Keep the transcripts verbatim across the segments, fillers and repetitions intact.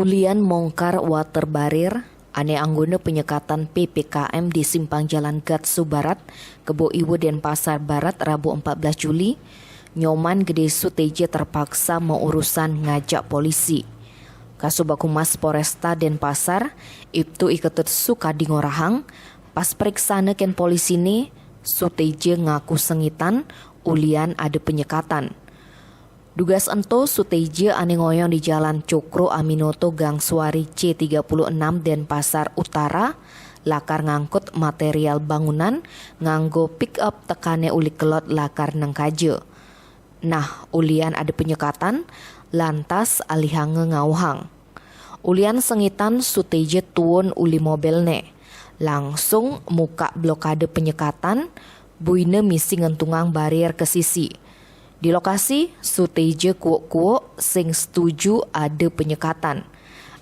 Ulian mongkar water barrier ane anggona penyekatan P P K M di Simpang Jalan Gatsu Barat, Kebo Iwa, Denpasar Barat, Rabu empat belas Juli, Nyoman Gede Suteja terpaksa maurusan ngajak polisi. Kasubag Humas Polresta Denpasar, Ibtu I Ketut Sukadi ngorahang, pas periksana ken polisine, Suteja ngaku sengitan ulian ada penyekatan. Dugas ento, Suteja ane ngoyong di Jalan Cokro Aminoto, Gang Suari C tiga puluh enam, Denpasar Utara, lakar ngangkut material bangunan nganggo pick up tekane uli kelod lakar nengkaja. Nah, ulian ada penyekatan, lantas alihanga ngauhang. Ulian sengitan, Suteja tuun uli mobilne. Langsung muka blokade penyekatan, buina misi ngentungang barrier ke sisi. Di lokasi, Suteja kuuk-kuuk sing setuju ada penyekatan.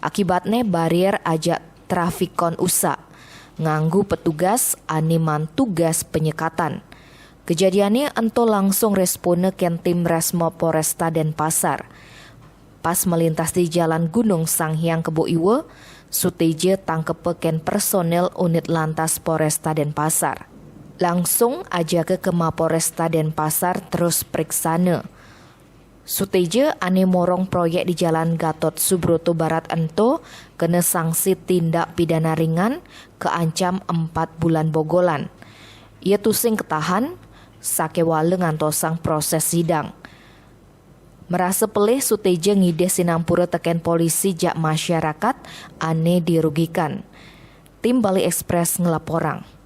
Akibatne, barrier ajak trafikon usak, nganggu petugas ane maan tugas penyekatan. Kejadiane ento langsung respona ken tim Resmob Polresta Denpasar. Pas melintas di Jalan Gunung Sanghyang Kebo Iwa, Suteja tangkepa ken personil unit Lantas Polresta Denpasar. Langsung ajaka ke Mapolresta Denpasar terus periksana. Suteja ane morong proyek di Jalan Gatot Subroto Barat ento kena sanksi tindak pidana ringan, keancam empat bulan bogolan. Ia tusing ketahan, sakewala ngantosang proses sidang. Merasa pelih, Suteja ngidih sinampura teken polisi jak masyarakat ane dirugikan. Tim Bali Express ngelaporang.